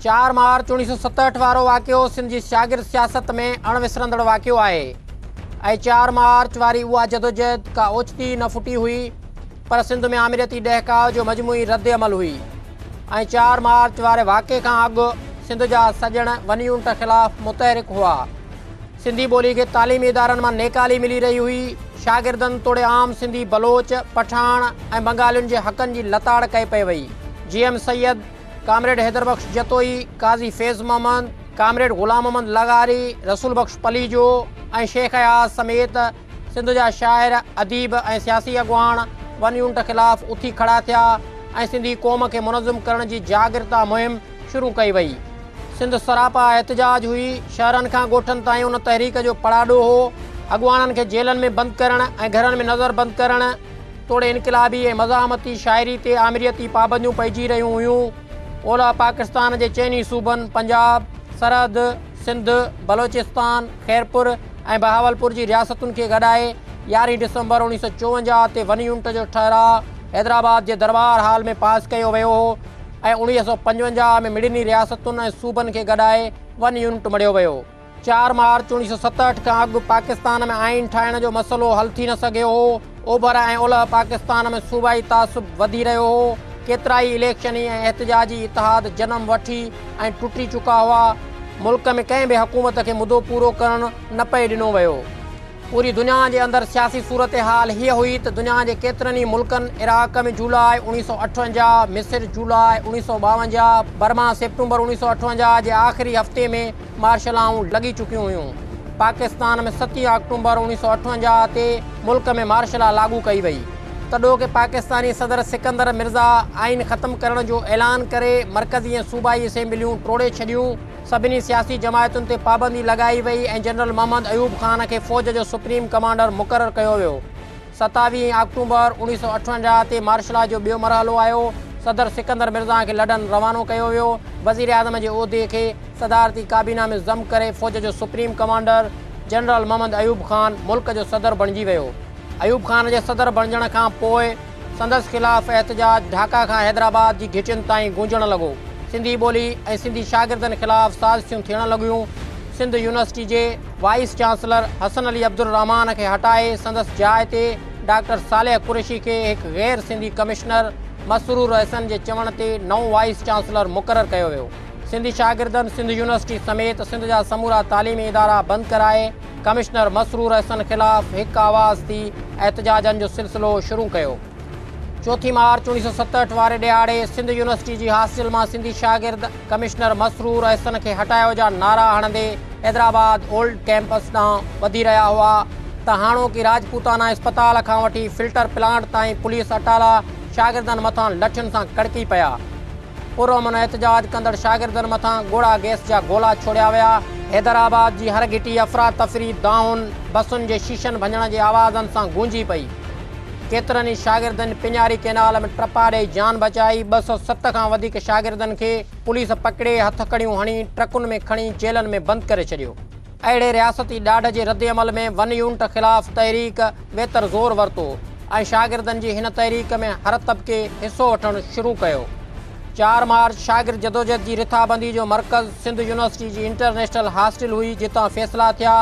4 march 1967 وارو واقعو سنڌ جي شاگرد سياست ۾ اڻ وسرندڙ واقعو آهي ۽ 4 مارچ واري اها جدوجهد ڪا اوچتي نه ڦٽي هئي پر سنڌ ۾ آمريتي ڏهڪاء جو مجموعي رد عمل هئي ۽ 4 مارچ واري واقعي کان اڳ سنڌ جا سڄڻ ون يونٽ خلاف متحرڪ هئا. سنڌي ٻولي کي تعليمي ادارن مان نيڪالي ملي رهي هئي، شاگردن توڙي عام سنڌي بلوچ، پٺاڻ ۽ بنگالين جي حقن جي لتاڙ ڪئي پئي وئي. G M Syed, comrade Haider Bakhsh Jatoi, Qazi Faiz Muhammad, comrade Ghulam Muhammad لغاري، رسول بخش پليجو ۽ شيخ اياز سميت سنڌ جا شاعر، اديب ۽ سياسي اڳواڻ ون يونٽ خلاف اٿي کڙا ٿيا ۽ سنڌي قوم کي منظم ڪرڻ جي جاڳرتا مهم شروع ڪئي وئي. سنڌ سراپا احتجاج هئي، شهرن کان ڳوٺن تائين ان تحريڪ جو پڙاڏو هو. اڳواڻن کي جيلن ۾ بند ڪرڻ ۽ گهرن ۾ نظر بند ڪرڻ توڙي انقلابي ۽ مزاحمتي شاعري تي آمريتي پابنديون پئجي رهيون هيون. اولهه پاڪستان جي چئني صوبن پنجاب، سرحد، سنڌ، بلوچستان، خيرپور ۽ بهاولپور جي رياستن کي گڏائي 11 ڊسمبر 1954 تي ون يونٽ جو ٺهراء حيدرآباد جي درٻار هال ۾ پاس ڪيو ويو هو. ۽ 1955 ۾ مڙني رياستن ۽ صوبن کي گڏائي ون يونٽ مڙهيو ويو. 4 مارچ 1967 کان اڳ پاڪستان ۾ آئين ٺاهڻ جو مسئلو حل ٿي نه سگهيو هو. اوڀر ۽ اولهه پاڪستان ۾ صوبائي تعصب وڌي رهيو هو. ڪيترائي اليڪشني ۽ احتجاجي اتحاد جنم وٺي ۽ ٽٽي چڪا هئا. ملڪ ۾ ڪنهن به حڪومت کي مدو پورو ڪرڻ نه پئي ڏنو ويو. پوري دنيا جي اندر سياسي صورتحال هيء هئي ته دنيا جي ڪيترن ئي ملڪن عراق ۾ جولاء 1958، مصر جولاء 1952، برما سيپٽمبر 1958 جي آخري هفتي ۾ مارشلائون لڳي چڪيون هيون. پاڪستان ۾ 7 آڪٽومبر 1958 تي ملڪ ۾ مارشلا لاڳو ڪئي وئي. تڏهوڪي پاڪستاني صدر سڪندر مرزا آئين ختم ڪرڻ جو اعلان ڪري مرڪزي ۽ صوبائي اسيمبليون ٽوڙي ڇڏيون. سڀني سياسي جماعتن تي پابندي لڳائي وئي ۽ جنرل محمد ايوب خان کي فوج جو سپريم ڪمانڊر مقرر ڪيو ويو. 27 آڪٽوبر 1958 تي مارشلا جو ٻيو مرحلو آيو. صدر سڪندر مرزا کي لنڊن روانو ڪيو ويو. وزيراعظم جي عهدي کي صدارتي ڪابينا ۾ ضم ڪري فوج جو supreme commander general Muhammad Ayub Khan ملڪ جو صدر بڻجي ويو. ايوب خان جي صدر بڻجڻ کان پوء سندس خلاف احتجاج ڍاڪا کان حيدرآباد جي گهٽين تائين گونجڻ لڳو. سنڌي ٻولي ۽ سنڌي شاگردن خلاف سازشون ٿيڻ لڳيون. سنڌ يونيورسٽي جي وائيس چانسلر حسن علي عبدالرحمان کي هٽائي سندس جاء تي ڊاڪٽر صالح قريشي کي هڪ غير سنڌي ڪمشنر مسرور احسن جي چوڻ تي نئون وائيس چانسلر مقرر ڪيو ويو. سنڌي شاگردن سنڌ يونيورسٽي سميت سنڌ جا سمورا تعليمي ادارا بند ڪرائي ڪمشنر مسرور احسن خلاف هڪ آواز ٿي احتجاجن جو سلسلو شروع ڪيو. چوٿين مارچ 1967 واري ڏهاڙي سنڌ يونيورسٽي جي هاسٽل مان سنڌي شاگرد ڪمشنر مسرور احسن کي هٽايو جا نعرا هڻندي حيدرآباد اولڊ ڪئمپس ڏانهن وڌي رهيا هئا ته هاڻوڪي راجپوتانا اسپتال کان وٺي فلٽر پلانٽ تائين پوليس اٽالا شاگردن مٿان لٺين سان ڪڙڪي پيا. پرامن احتجاج ڪندڙ شاگردن مٿان ڳوڙها گئس جا گولا ڇوڙيا ويا. حيدرآباد جي هر گهٽي افراتفري، دانهن، بسن جي شيشن ڀڃڻ جي آوازن سان گونجي پئي. ڪيترن ئي شاگردن پڃاري ڪئنال ۾ ٽپا ڏئي جان بچائي. 207 کان وڌيڪ شاگردن کي پوليس پڪڙي هٿڪڙيون هڻي ٽرڪن ۾ کڻي جيلن ۾ بند ڪري ڇڏيو. اهڙي رياستي ڏاڍ جي ردعمل ۾ ون يونٽ خلاف تحريڪ ويتر زور ورتو ۽ شاگردن جي هن تحريڪ ۾ هر طبقي حصو وٺڻ شروع ڪيو. 4 مارچ شاگرد جدوجهد جي رٿابندي جو مرڪز سنڌ يونيورسٽي جي انٽرنيشنل هاسٽل هئي جتان فيصلا ٿيا،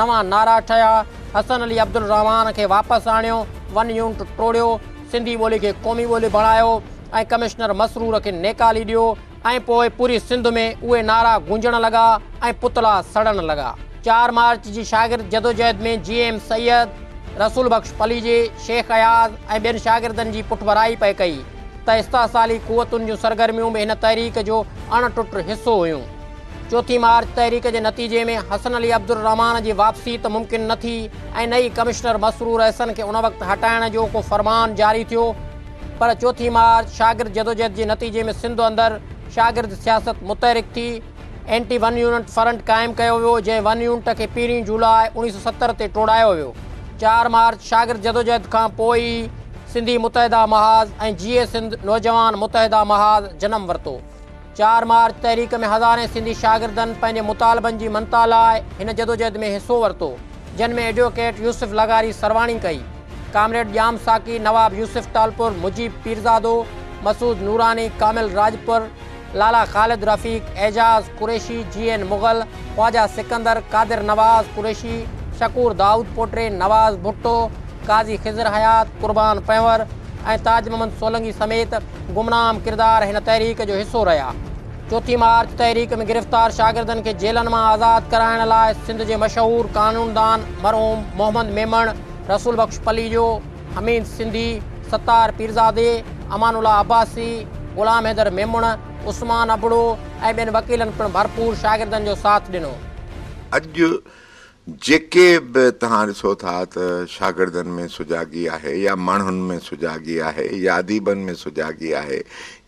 نوان نعرا ٺهيا، حسن علي عبدالرحمان کي واپس آڻيو، ون يونٽ ٽوڙيو، سنڌي ٻولي کي قومي ٻولي بڻايو ۽ ڪمشنر مسرور کي نيڪالي ڏيو. ۽ پوء پوري سنڌ ۾ اهي نعرا گونجڻ لڳا ۽ پتلا سڙڻ لڳا. 4 مارچ جي شاگرد جدوجهد ۾ جي ايم سيد، رسول بخش پليجي، شيخ اياز ۽ ٻين شاگردن جي پٺڀرائي پئي ڪئي ته استحصالي قوتن جون سرگرميون به هن تحريڪ جو اڻ ٽٽ حصو هيون. چوٿين مارچ تحريڪ جي نتيجي ۾ حسن علي عبدالرحمان جي واپسي ته ممڪن نه ٿي ۽ نه ئي ڪمشنر مسرور احسن کي ان وقت هٽائڻ جو ڪو فرمان جاري ٿيو پر چوٿين مارچ شاگرد جدوجهد جي نتيجي ۾ سنڌ اندر شاگرد سياست متحرڪ ٿي. اينٽي ون يونٽ فرنٽ قائم ڪيو ويو جنهن ون يونٽ کي پهرين جولاء 1970 تي ٽوڙايو ويو. 4 مارچ شاگرد جدوجهد کان پوء ئي سنڌي متحده محاذ ۽ جيئي سنڌ نوجوان متحده محاذ جنم ورتو. 4 مارچ تحريڪ ۾ هزارين سنڌي شاگردن پنهنجي مطالبن جي مڃتا لاء هن جدوجهد ۾ حصو ورتو، جن ۾ ايڊووڪيٽ يوسف لغاري سرواڻي ڪئي، ڪامريڊ ڄام ساقي، نواب يوسف ٽالپر، مجيب پيرزادو، مسعود نوراني، ڪامل راڄپر، لالا خالد رفيق، اعجاز قريشي، جي اين مغل، خواجه سڪندر، قادر نواز قريشي، شڪور دائود پوٽي، نواز ڀٽو، قاضي خضر حيات، قربان پنهور ۽ تاج محمد سولنگي سميت گمنام ڪردار هن تحريڪ جو حصو رهيا. چوٿين مارچ تحريڪ ۾ گرفتار شاگردن کي جيلن مان آزاد ڪرائڻ لاء سنڌ جي مشهور قانوندان مرحوم محمد ميمڻ، رسول بخش پليجو، حميد سنڌي، ستار پيرزادي، امان الله عباسي، غلام حيدر ميمڻ، عثمان ابڙو ۽ ٻين وڪيلن پڻ ڀرپور شاگردن جو ساٿ ڏنو. اڄ جيڪي به توهان ڏسو ٿا ته شاگردن ۾ سجاڳي آهي يا ماڻهن ۾ سجاڳي آهي يا اديبن ۾ سجاڳي آهي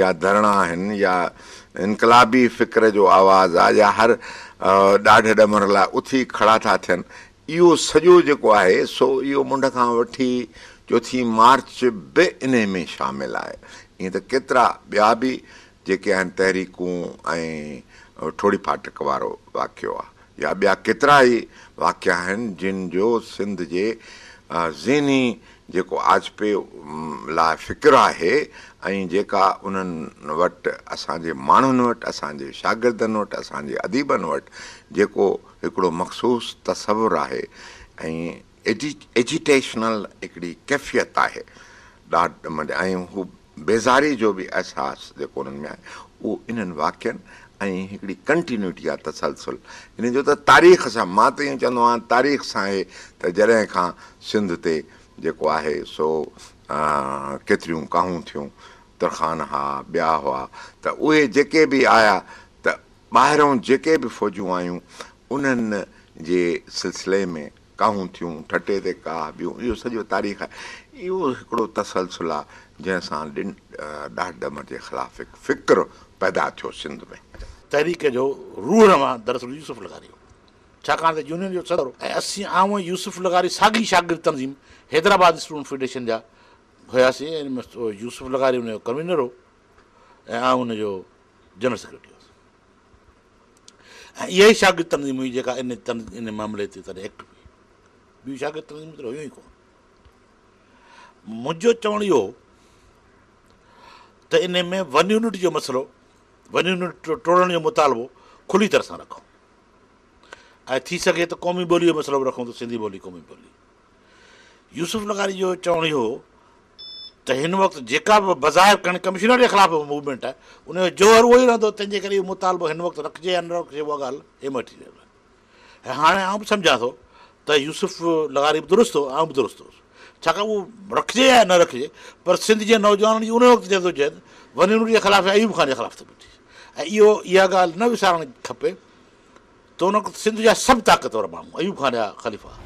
يا ڌرڻا آهن يا انقلابي فڪر جو آواز آهي يا هر ڏاڍ ڏمر لاء اٿي کڙا ٿا ٿين، اهو سڄو جيڪو آهي سو اهو منڍ کان وٺي چوٿين مارچ به انهي ۾ شامل آهي. ائين ته ڪيترا ٻيا به جيڪي آهن تحريڪون ۽ ٺوڙهي ڦاٽڪ وارو واقعو آهي يا ٻيا ڪيترا ئي واقعا آهن جن جو سنڌ جي ذهني جيڪو آجپي لاء فڪر آهي ۽ جيڪا انهن وٽ اسان جي ماڻهن وٽ اسان جي شاگردن وٽ اسان جي اديبن وٽ جيڪو هڪڙو مخصوص تصور آهي ۽ ايجيٽيشنل هڪڙي ڪيفيت آهي ڏاڍ ۽ هو بيزاري جو به احساس جيڪو انهن ۾ آهي اهو انهن واقعن ۽ هڪڙي ڪنٽينيوٽي آهي تسلسل ان جو ته تاريخ سان مان ته ائين چوندو آهيان تاريخ سان آهي ته جڏهن کان سنڌ تي جيڪو آهي سو ڪيتريون ڪاهون ٿيون ترخان ها ٻيا هئا ته اهي جيڪي به آيا ته ٻاهرئون جيڪي به فوجون آيون انهن جي سلسلي ۾ ڪاهون ٿيون، ٺٽي تي ڪاهه، ٻيون اهو سڄو تاريخ آهي. اهو هڪڙو تسلسل آهي جنهن سان ڏاڍ ڏمر جي خلاف هڪ فڪر پيدا ٿيو سنڌ ۾. تحريڪ جو روح روان دراصل يوسف لغاري هو، ڇاڪاڻ ته يونين جو صدر هو ۽ اسين آئون ۽ يوسف لغاري ساڳي شاگرد تنظيم حيدرآباد اسٽوڊنٽ فيڊريشن جا هياسين ۽ يوسف لغاري ان جو ڪنوينر هو ۽ آئون ان جو جنرل سيڪريٽري هوس ۽ اها ئي شاگرد تنظيم هئي جيڪا ان ان معاملي تي تڏهن ايڪٽو هئي. ٻيون شاگرد تنظيمون ته هيون ئي ڪونه. منهنجو چوڻ اهو هو ته ان ۾ ون يونٽ جو مسئلو، ون يونٽ ٽوڙڻ جو مطالبو کلي طرح سان رکون ۽ ٿي سگهي ته قومي ٻولي جو مسئلو به رکون ته سنڌي ٻولي قومي ٻولي. يوسف لغاري جو چوڻ اهو هو ته هن وقت جيڪا به بظاهر کڻي ڪمشنر جي خلاف موومينٽ آهي ان جو جوهر اهو ئي رهندو تنهن جي ڪري اهو مطالبو هن وقت رکجي يا نه رکجي اها ڳالهه اميٽيريل آهي ۽ هاڻي آئون به سمجهان ٿو ته يوسف لغاري به درست هو آئون به درست هوس ڇاڪاڻ اهو رکجي يا نه رکجي پر سنڌ جي نوجوانن جي ان وقت جدوجهد ون يونٽ جي خلاف يا ايوب خان جي خلاف ٿي بيٺي ۽ اهو اها ڳالهه نه وسارڻ کپي ته ان وقت سنڌ جا سڀ طاقتور ماڻهو ايوب خان جا خليفا هئا.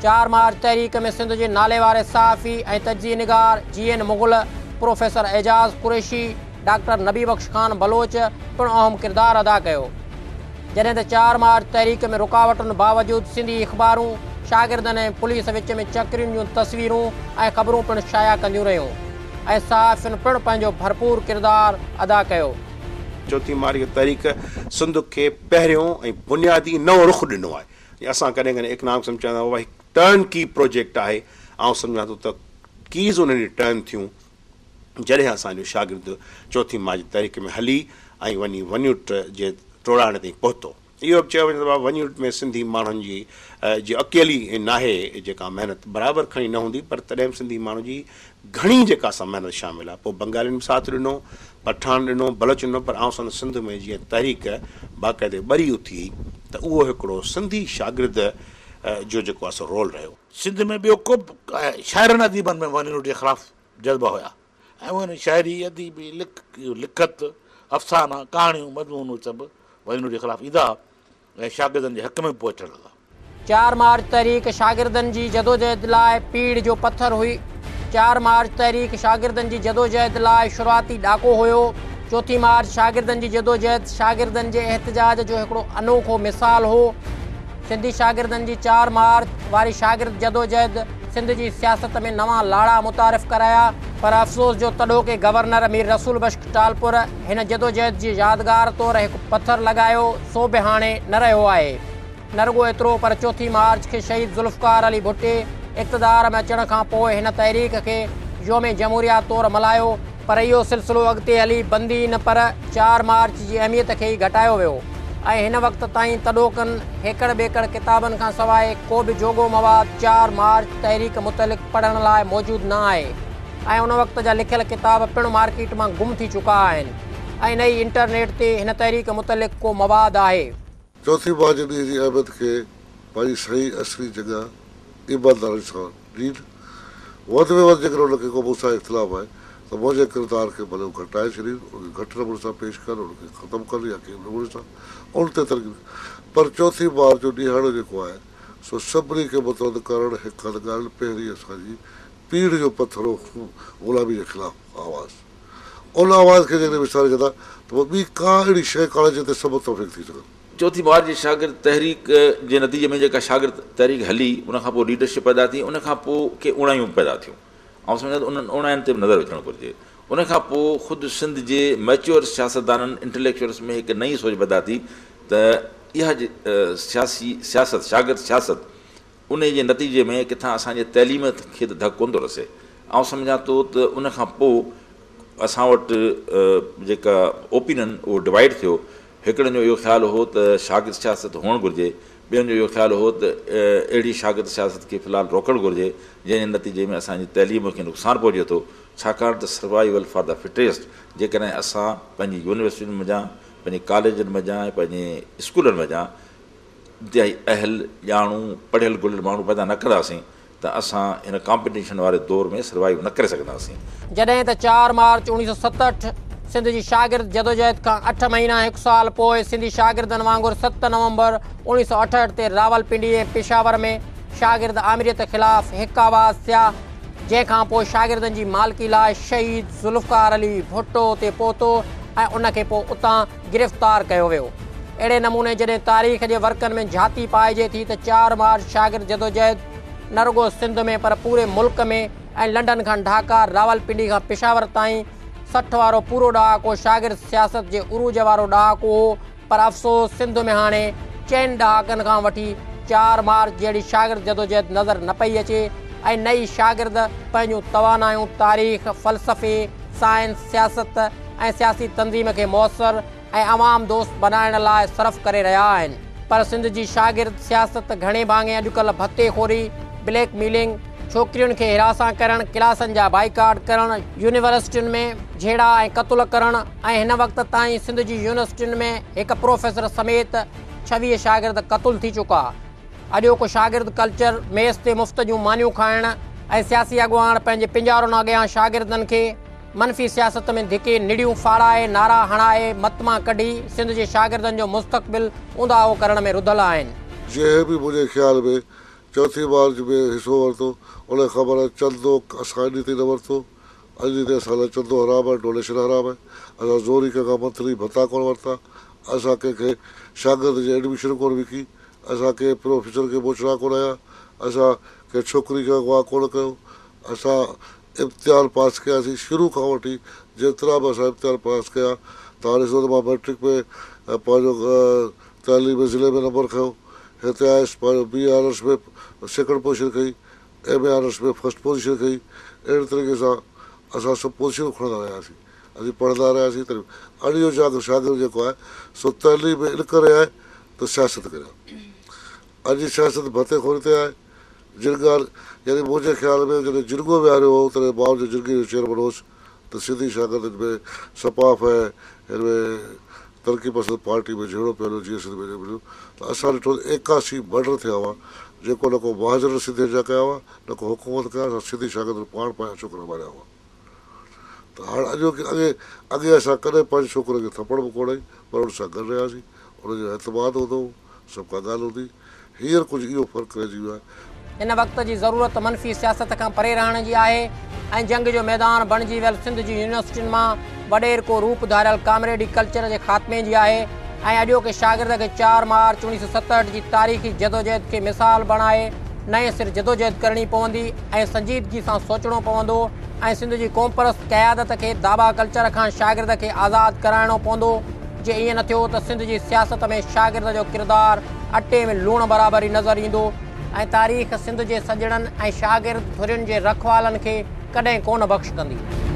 4 مارچ تحريڪ ۾ سنڌ جي ناليواري صحافي ۽ تجزيي نگار G N Mughal, professor Ijaz Qureshi, doctor Nabi Bakhsh Khan Baloch پڻ اهم ڪردار ادا ڪيو. جڏهن ته 4 مارچ تحريڪ ۾ رڪاوٽن باوجود سنڌي اخبارون شاگردن ۽ پوليس وچ ۾ چڪرين جون تصويرون ۽ خبرون پڻ شايع ڪنديون رهيون ۽ صحافين پڻ پنهنجو ڀرپور ڪردار ادا ڪيو. چوٿين مارچ تحريڪ سنڌ کي پهريون ۽ بنيادي نئون رخ ڏنو آهي. اسان ڪڏهن ڪڏهن اڪنامڪس ۾ چوندا آهيون هڪ ٽرن ڪي پروجيڪٽ آهي. آئون سمجهان ٿو ته ڪيز ان ڏينهن ٽرن ٿيون جڏهن اسان جو شاگرد چوٿين مارچ تحريڪ ۾ هلي ۽ وڃي ون يونٽ جي ٽوڙائڻ تائين پهتو. اهو به چيو وڃي ته بابا ون يونٽ ۾ سنڌي ماڻهن جي جي اڪيلي ناهي جيڪا محنت برابر کڻي نه هوندي پر تڏهن به سنڌي ماڻهن جي گهڻي جيڪا سا محنت شامل آهي پوء بنگالين به ساٿ ڏنو پٺاڻ ڏنو بلوچ ڏنو پر آئون سمجهان سنڌ ۾ جيئن تحريڪ باقاعدي ٻري اٿي ته اهو هڪڙو سنڌي شاگرد جو جيڪو آهي سو رول رهيو. سنڌ ۾ ٻيو ڪو به شاعرن اديبن ۾ ون يونٽ جي خلاف جذبا هيا ۽ انهن شاعري، ادبي لکت، افسانا، ڪهاڻيون، مضمون اهي سڀ ون يونٽ جي خلاف ايندا ها ۽ شاگردن جي حق ۾ به پهچڻ لڳا. 4 مارچ تحريڪ شاگردن جي جدوجهد لاء پيڙهه جو پٿر هئي. 4 مارچ تحريڪ شاگردن جي جدوجهد لاء شروعاتي ڏاڪو هيو. چوٿين مارچ شاگردن جي جدوجهد شاگردن جي احتجاج جو هڪڙو انوکو مثال هو. سنڌي شاگردن جي 4 مارچ واري شاگرد جدوجهد سنڌ جي سياست ۾ نوان لاڙا متعارف ڪرايا، پر افسوس جو تڏهوڪي گورنر مير رسول بخش ٽالپر هن جدوجهد جي يادگار طور هڪ پٿر لڳايو، سو به هاڻي نه رهيو آهي. نه رڳو ايترو پر چوٿين مارچ کي شهيد ذوالفقار علي ڀٽي اقتدار ۾ اچڻ کان پوء هن تحريڪ کي يوم جمهوريه طور ملهايو، پر اهو سلسلو اڳتي هلي بندي نه پر 4 مارچ جي اهميت کي ئي گهٽايو ويو ۽ هن وقت تائين تڏهوڪن هيڪڙ ٻيڪڙ ڪتابن کان سواء ڪو به جوڳو مواد 4 مارچ تحريڪ متعلق پڙهڻ لاء موجود نه آهي ۽ ان وقت جا لکيل ڪتاب پڻ مارڪيٽ مان گم ٿي چڪا آهن ۽ نه ئي انٽرنيٽ تي هن تحريڪ متعلق ڪو مواد آهي. چوٿين مارچ جي ڏينهن جي اهميت کي پنهنجي صحيح اصلي جڳهه ايمانداري سان ڏين. وڌ ۾ وڌ جيڪڏهن ان کي ڪو مون سان اختلاف آهي ته منهنجي ڪردار کي ڀلي هو گهٽائي ڇڏين، ان کي گهٽ نموني سان پيش ڪن، ان کي ختم ڪن يا ڪنهن به نموني سان ان تي تنقيد ڪن پر چوٿين مارچ جو ڏيهاڙو جيڪو آهي سو سڀني کي متحد ڪرڻ هڪ هنڌ ڳالهه پهرين اسان جي پيڙهه جو پٿر هو غلامي جي خلاف آواز. ان آواز کي جيڪڏهن وساري ڇڏيندا ته پوء ٻي ڪا اهڙي شيء ڪانهي جنهن تي سڀ متفق ٿي سگهن. چوٿين مارچ جي شاگرد تحريڪ جي نتيجي ۾ جيڪا شاگرد تحريڪ هلي ان کان پوء ليڊرشپ پيدا ٿي ان کان پوء ڪي اوڻايون به پيدا ٿيون. آئون سمجهان ٿو انهن اوڻاين تي به نظر وجهڻ گهرجي. ان کان پوء خود سنڌ جي ميچوئر سياستدانن انٽليڪچوئلس ۾ هڪ نئين سوچ پيدا ٿي ته اها سياسي سياست شاگرد سياست انهيء جي نتيجي ۾ ڪٿان اسان جي تعليم کي ته ڌڪ ڪونه ٿو رسي. آئون سمجهان ٿو ته ان کان پوء اسان وٽ جيڪا اوپينن اهو ڊوائيڊ ٿيو. هڪڙن جو اهو خيال هو ته شاگرد سياست هئڻ گهرجي، ٻين جو اهو خيال هو ته اهڙي شاگرد سياست کي في الحال روڪڻ گهرجي، جنهن جي نتيجي ۾ اسان جي تعليم کي نقصان پهچي ٿو، ڇاڪاڻ ته سروائيول فار the fittest جيڪڏهن اسان پنهنجي يونيورسٽين منجهان، پنهنجي ڪاليجن منجهان ۽ پنهنجي اسڪولن منجهان انتهائي اهل، ڄاڻو، پڙهيل ڳڙهيل ماڻهو پيدا نه ڪنداسين ته اسان هن ڪامپيٽيشن واري دور ۾ سروائيو نه ڪري سگهنداسين. جڏهن ته 4 مارچ 1967 سنڌ جي شاگرد جدوجهد کان اٺ مهينا هڪ سال پوء سنڌي شاگردن وانگر 7 نومبر 1968 تي راولپنڊي ۽ پشاور ۾ شاگرد آمريت خلاف هڪ آواز ٿيا جنهن کان پوء شاگردن جي مالڪي لاء شهيد ذوالفقار علي ڀٽو اتي پهتو ۽ ان کي پوء اتان گرفتار ڪيو ويو. اهڙي نموني جڏهن تاريخ جي ورقن ۾ جهاتي پائجي ٿي ته 4 مارچ شاگرد جدوجهد نه رڳو سنڌ ۾ پر پوري ملڪ ۾ ۽ لنڊن کان ڍاڪا، راولپنڊي کان پشاور تائين 60 وارو پورو ڏهاڪو شاگرد سياست جي عروج وارو ڏهاڪو هو پر افسوس سنڌ ۾ هاڻي چئن ڏهاڪن کان وٺي 4 مارچ جهڙي شاگرد جدوجهد نظر نه پئي اچي ۽ نه ئي شاگرد پنهنجون توانايون تاريخ، فلسفي، سائنس، سياست ۽ سياسي تنظيم کي موثر ۽ عوام دوست بنائڻ لاء صرف ڪري رهيا آهن پر سنڌ جي شاگرد سياست گهڻي ڀاڱي اڄڪلهه ڀتي خوري، بليڪ ميلنگ، ڇوڪرين کي هراسان ڪرڻ، ڪلاسن جا بائيڪاٽ ڪرڻ، يونيورسٽين ۾ جهيڙا ۽ قتل ڪرڻ ۽ هن وقت تائين سنڌ جي يونيورسٽين ۾ هڪ پروفيسر سميت 26 شاگرد قتل ٿي چڪا. اڄوڪو شاگرد ڪلچر ميس تي مفت جون مانيون کائڻ ۽ سياسي اڳواڻ پنهنجي پنجارن اڳيان شاگردن کي منفي سياست ۾ ڌڪي نڙيون ڦاڙائي نعرا هڻائي مت مان ڪڍي سنڌ جي شاگردن جو مستقبل اونداهو ڪرڻ ۾ رڌل آهن. جنهن به منهنجي خيال ۾ چوٿين مارچ ۾ حصو ورتو ان کي خبر آهي چندو اسان اڄ تائين نه ورتو اڄ تائين اسان لاء چندو حرام آهي ڊونيشن حرام آهي اسان زوري ڪنهن کان منٿلي ڀتا ڪونه ورتا اسان ڪنهن کي شاگرد جي ايڊميشن ڪونه وڪي اسان ڪنهن پروفيسر کي موچڙا ڪونه هنيا اسان ڪنهن ڇوڪري کي اغوا ڪونه ڪيو اسان امتحان پاس ڪياسين شروع کان وٺي جيترا به اسان امتحان پاس ڪيا توهان ڏسو ته مان مئٽرڪ ۾ پنهنجو تعليمي ضلعي ۾ نمبر کنيو هتي آيس پنهنجو بي اي آنرس ۾ سيڪنڊ پوزيشن کنئي M A honours ۾ first position کنئي اهڙي طريقي سان اسان سڀ پوزيشنون کڻندا رهياسين اسين پڙهندا رهياسين ته اڄ جو شاگرد جيڪو آهي سو تعليم ان ڪري آهي ته سياست ڪريان اڄ جي سياست ڀتي خوري تي آهي جرڳا يعني منهنجي خيال ۾ جڏهن جرڳو ويهاريو هو تڏهن مان ان جي جرڳي جو چيئرمن هوس ته سنڌي شاگردن ۾ سپاف ۽ هن ۾ ترقي پسند پارٽي ۾ جهيڙو پيو هليو جيئي سنڌ ۾ مليو ته اسان ڏٺو ته 81 مرڊر ٿيا هئا جيڪو نه ڪو مهاجرن سنڌين جا ڪيا هئا نه ڪو حڪومت ڪيا اسان سنڌي شاگردن پاڻ پنهنجا ڇوڪرا ماريا هئا ته هاڻ اڄوڪي اڳي اڳي اسان ڪڏهن پنهنجي ڇوڪري کي ٿپڙ به ڪونه هنئي پر ان سان گڏ رهياسين ان جو اعتماد هوندو هو سڀ ڪا ڳالهه هوندي هينئر ڪجهه اهو فرق رهجي ويو آهي. هن وقت جي ضرورت منفي سياست کان پري رهڻ جي آهي ۽ جنگ جو ميدان بڻجي ويل سنڌ جي يونيورسٽين مان وڏيرڪو روپ ڌاريل ڪامريڊي ڪلچر جي خاتمي جي آهي ۽ اڄوڪي شاگرد کي 4 مارچ 1967 جي تاريخي جدوجهد کي مثال بڻائي نئين سر جدوجهد ڪرڻي پوندي ۽ سنجيدگي سان سوچڻو پوندو ۽ سنڌ جي قومپرست قيادت کي داٻا ڪلچر کان شاگرد کي آزاد ڪرائڻو پوندو. جي ائين نه ٿيو ته سنڌ جي سياست ۾ شاگرد جو ڪردار اٽي ۾ لوڻ برابر ئي نظر ايندو ۽ تاريخ سنڌ جي سڄڻن ۽ شاگرد ڌرين جي رکوالن کي ڪڏهن ڪونه بخش ڪندي.